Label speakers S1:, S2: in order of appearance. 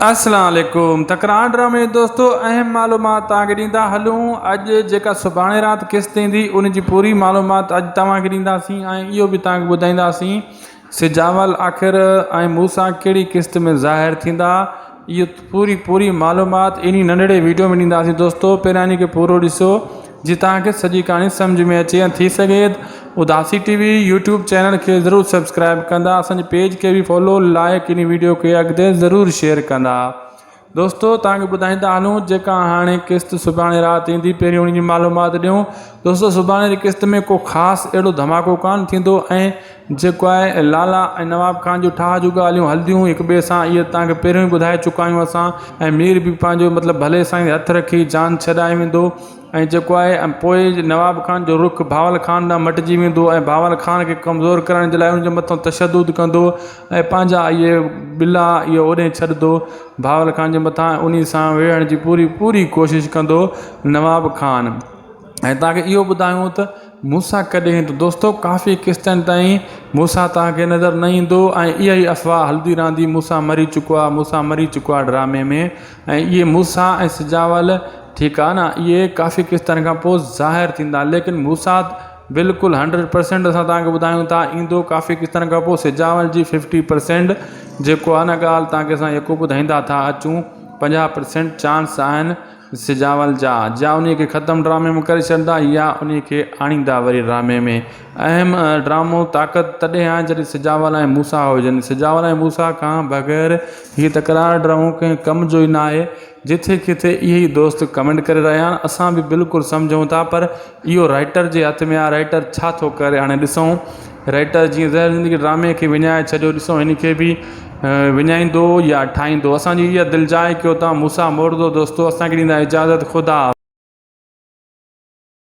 S1: اسلام عليڪم تڪرار ڊرامي جي دوستو اهم معلومات توهان کي ڏيندا هلون اڄ جيڪا سڀاڻي رات قسط ايندي ان جي پوري معلومات اڄ توهان کي ڏينداسين ۽ اهو به توهان کي ٻڌائينداسين سجاول آخر ۽ موسيٰ ڪهڙي قسط ۾ ظاهر ٿيندا اهو پوري پوري معلومات انهي ننڍڙي ويڊيو ۾ ڏينداسين دوستو پهريان انهي کي پورو ڏسو جي توهان کي سڄي ڪهاڻي سمجهه ۾ اچي ۽ ٿي سگهي ته Udasi T V YouTube channel کي ضرور سبسڪرائب ڪندا اسان جي پيج کي به فالو لائڪ انهي ويڊيو کي اڳتي ضرور شيئر ڪندا دوستو توهان کي ٻڌائيندا هلون جيڪا هاڻي قسط سڀاڻي رات ايندي پهريون ان جي معلومات ڏيون دوستو سڀاڻي جي قسط ۾ ڪو خاص اهڙو ڌماڪو ڪانه ٿيندو ۽ جيڪو آهي لالا ۽ نواب خان جون ٺاهه جون ڳالهيون هلنديون هڪ ٻئي سان اهي توهان کي پهريون ئي ٻڌائي چڪا آهيون اسان ۽ مير به پنهنجو مطلب ڀلي سائين هٿ رکي جان ڇڏائي ويندو ۽ جيڪو آهي ۽ پوء نواب خان جو رخ بهاول خان ڏانهن مٽجي ويندو ۽ بهاول خان کي ڪمزور ڪرڻ جي لاء ان جي مٿان تشدد ڪندو ۽ پنهنجا اهي ٻلا اهي اوڏي ڇڏندو بهاول خان جي مٿان انهي سان وڙهڻ جي پوري پوري ڪوشش ڪندو نواب خان. ۽ توهان کي اهو ٻڌايون ته موسيٰ ڪڏهن ايندو؟ دوستو ڪافي قسطن تائين موسيٰ توهان کي نظر نه ايندو ۽ اها ئي افواهه هلندي رهندي موسيٰ مري چڪو آهي موسيٰ مري چڪو آهي ڊرامي ۾ ۽ اهي موسيٰ ۽ سجاول ٺيڪ آهي نه اهي ڪافي قسطن کان پوء ظاهر ٿيندا ليڪن موسيٰ بلڪل هنڊريڊ پرسينٽ اسان توهان کي ٻڌايون ٿا ايندو ڪافي قسطن کان پوء سجاول جي ففٽي پرسينٽ جيڪو آهي نه ڳالهه توهان کي اسان يڪو ٻڌائيندا ٿا اچون 50 پرسينٽ چانس آهن سجاول جا يا انهي کي ختم ڊرامي ۾ ڪري ڇڏندا يا انهي کي آڻيندا وري ڊرامي ۾ اهم ڊرامو طاقت تڏهن آهي جڏهن سجاول ۽ موسيٰ هجن سجاول ۽ موسيٰ کان بغير هي تڪرار ڊرامو ڪنهن ڪم جو ئي ناهي جٿي ڪٿي اهي ئي دوست ڪمينٽ ڪري رهيا آهن اسان به بلڪل سمجهون ٿا پر اهو رائيٽر جي هٿ ۾ آهي رائيٽر ڇا ٿو ڪري هاڻي ڏسون رائيٽر جيئن زهر زندگي ڊرامي کي وڃائي ڇڏيو ڏسو هن کي به وڃائيندو يا ٺاهيندو اسان جي اها دلجاء ڪيو تان موسيٰ موڙدو دوستو اسان کي ڏيندا اجازت خدا.